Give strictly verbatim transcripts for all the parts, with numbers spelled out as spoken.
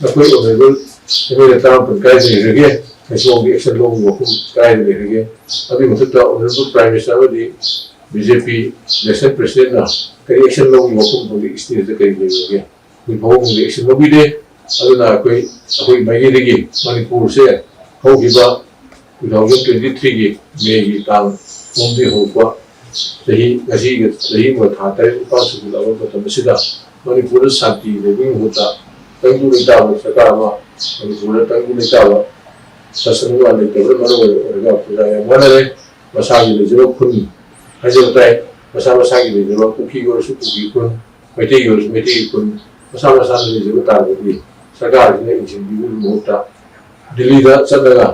ꯑꯩꯈꯣꯏ honourable M L A ꯇꯔꯥꯃꯥꯄꯟ ꯀꯥꯏꯗ ꯂꯩꯈ꯭ꯔꯒꯦ? ꯉꯁꯤꯐꯥꯎꯒꯤ action ꯂꯧꯕꯒꯤ ꯋꯥꯐꯝ ꯀꯥꯏꯗ ꯂꯩꯈ꯭ꯔꯒꯦ? ꯑꯗꯨꯒꯤ ꯃꯊꯛꯇ ꯑꯣꯅꯔꯦꯕꯜ ꯄ꯭ꯔꯥꯏꯝ ꯃꯤꯅꯤꯁꯇꯔ ꯑꯃꯗꯤ ꯕꯤ ꯖꯦ ꯄꯤ ꯅꯦꯁꯅꯦꯜ ꯄ꯭ꯔꯁꯤꯗꯦꯟꯅ ꯀꯔꯤ ꯑꯦꯛꯁꯟ ꯂꯧꯕꯒꯤ ꯋꯥꯐꯝ ꯍꯧꯖꯤꯛ ꯁ꯭ꯇꯦꯖꯇ ꯀꯔꯤ ꯂꯩꯈ꯭ꯔꯒꯦ? ꯍꯧꯖꯤꯛ ꯐꯥꯎꯕ ꯍꯧꯖꯤꯛ ꯑꯦꯛꯁꯟ ꯂꯧꯕꯤꯗꯦ꯫ ꯑꯗꯨꯅ ꯑꯩꯈꯣꯏ, ꯑꯩꯈꯣꯏ ꯃꯥꯏꯀꯩꯗꯒꯤ ꯃꯅꯤꯄꯨꯔꯁꯦ ꯍꯧꯈꯤꯕ two thousand twenty threeꯒꯤ ꯃꯦꯒꯤ ꯇꯥꯡ ꯀꯨꯟꯗꯒꯤ ꯍꯧꯔꯛꯄ ꯆꯍꯤ, ꯉꯁꯤꯒꯤ ꯆꯍꯤ ꯑꯃ ꯊꯥ ꯇꯔꯦꯠ ꯅꯤꯄꯥꯜ ꯁꯨꯖꯤꯜꯂꯛꯂꯕ ꯃꯇꯝ ꯑꯁꯤꯗ ꯃꯅꯤꯄꯨꯔꯗ ꯁꯥꯟꯇꯤ ꯂꯩꯕꯒꯤ ꯃꯍꯨꯠꯇ ꯇꯪꯗꯨ ꯂꯩꯇꯥꯕ ꯁꯔꯀꯥꯔ ꯑꯃ, ꯃꯅꯤꯄꯨꯔꯗ ꯇꯪꯗꯨ ꯂꯩꯇꯥꯕ ꯁꯥꯁꯟ ꯑꯃ ꯂꯩꯇꯕꯅ ꯃꯔꯝ ꯑꯣꯏꯔꯒ ꯄ꯭ꯔꯖꯥ ꯌꯥꯝ ꯋꯥꯅꯔꯦ꯫ ꯃꯁꯥꯒꯤ ꯂꯩꯖꯕ ꯈꯨꯟ ꯍꯥꯏꯖꯕ ꯇꯥꯏ, ꯃꯁꯥ ꯃꯁꯥꯒꯤ ꯂꯩꯖꯕ ꯀꯨꯀꯤꯒꯤ ꯑꯣꯏꯔꯁꯨ ꯀꯨꯀꯤ ꯈꯨꯟ, ꯃꯩꯇꯩꯒꯤ ꯑꯣꯏꯔꯁꯨ ꯃꯩꯇꯩꯒꯤ ꯈꯨꯟ, ꯃꯁꯥ ꯃꯁꯥꯅ ꯂꯩꯖꯕ ꯇꯥꯔꯒꯗꯤ ꯁꯔꯀꯥꯔꯁꯤꯅ ꯌꯦꯡꯁꯤꯟꯕꯤꯕꯒꯤ ꯃꯍꯨꯠꯇ ꯗꯤꯜꯂꯤꯗ ꯆꯠꯂꯒ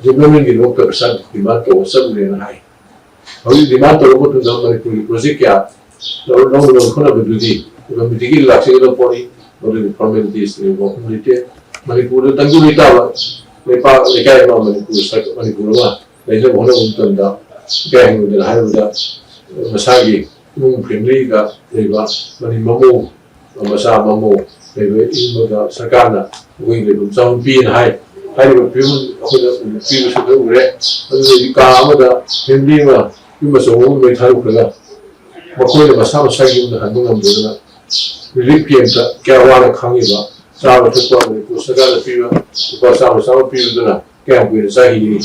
ꯗꯤꯕ꯭ꯂꯞꯃꯦꯟꯒꯤꯗꯃꯛꯇ ꯄꯩꯁꯥ ꯗꯤꯃꯥꯟ ꯇꯧꯕ ꯆꯠꯂꯨꯔꯦꯅ ꯍꯥꯏ꯫ ꯍꯧꯖꯤꯛ ꯗꯤꯃꯥꯟ ꯇꯧꯔꯕ ꯃꯇꯨꯡꯗ ꯃꯅꯤꯄꯨꯔꯒꯤ ꯄ꯭ꯔꯣꯖꯦꯛ ꯀꯌꯥ ꯂꯧ-, ꯂꯧꯅꯕ ꯍꯣꯠꯅꯕꯗꯨꯗꯤ ꯑꯣꯇꯣꯃꯦꯇꯤꯛꯂꯤ ꯂꯥꯛꯆꯒꯗꯕ ꯄꯣꯠꯅꯤ꯫ ꯃꯗꯨꯒꯤ ꯐꯣꯔꯃꯦꯂꯤꯇꯤꯁ ꯂꯩꯕ ꯃꯐꯝ ꯂꯩꯇꯦ꯫ ꯃꯅꯤꯄꯨꯔꯗ ꯇꯪꯗꯨ ꯂꯩꯇꯥꯕ ꯂꯩꯄꯥꯛ ꯂꯩꯀꯥꯏ ꯑꯃ, ꯃꯅꯤꯄꯨꯔ ꯁꯔ-, ꯃꯅꯤꯄꯨꯔ ꯑꯃ ꯂꯩꯅꯕ ꯍꯣꯠꯅꯕ ꯃꯇꯝꯗ ꯏꯀꯥꯏ ꯈꯨꯝꯅꯗꯅ ꯍꯥꯏꯔꯕꯗ ꯃꯁꯥꯒꯤ ꯏꯃꯨꯡ ꯐꯦꯃꯤꯂꯤꯗ ꯂꯩꯕ ꯃꯅꯤ ꯃꯃꯧ, ꯃꯆꯥ ꯃꯃꯧ ꯂꯩꯕ ꯏꯃꯨꯡꯗ ꯁꯔꯀꯥꯔꯅ ꯑꯩꯈꯣꯏꯒꯤ ꯂꯩꯐꯝ ꯆꯥꯐꯝ ꯄꯤꯌꯦꯅ ꯍꯥꯏ꯫ ꯍꯥꯏꯔꯤꯕ ꯐꯤꯕꯝ ꯑꯩꯈꯣꯏꯅ ꯄꯤꯕꯁꯨ ꯂꯣꯏ ꯎꯔꯦ꯫ ꯑꯗꯨꯗꯒꯤ ꯀꯥ ꯑꯃꯗ ꯐꯦꯃꯤꯂꯤ ꯑꯃ, ꯌꯨꯝ ꯑꯆꯧꯕ ꯑꯃ ꯂꯣꯏ ꯊꯥꯗꯣꯛꯈ꯭ꯔꯒ ꯃꯈꯣꯏꯅ ꯃꯁꯥ ꯃꯁꯥꯒꯤ ꯌꯨꯝꯗ ꯍꯟꯕ ꯉꯝꯗꯗꯅ ꯔꯤꯂꯤꯐ ꯀꯦꯝꯞꯇ ꯀꯌꯥ ꯋꯥꯅ ꯈꯥꯡꯉꯤꯕ, ꯆꯥꯕ ꯊꯛꯄ ꯃꯅꯤꯄꯨꯔ ꯁꯔꯀꯥꯔꯅ ꯄꯤꯕ ꯂꯨꯄꯥ ꯆꯥꯝꯃ ꯆꯥꯝꯃ ꯄꯤꯕꯗꯨꯅ ꯀꯌꯥꯝ ꯀꯨꯏꯅ ꯆꯥꯈꯤꯒꯅꯤ?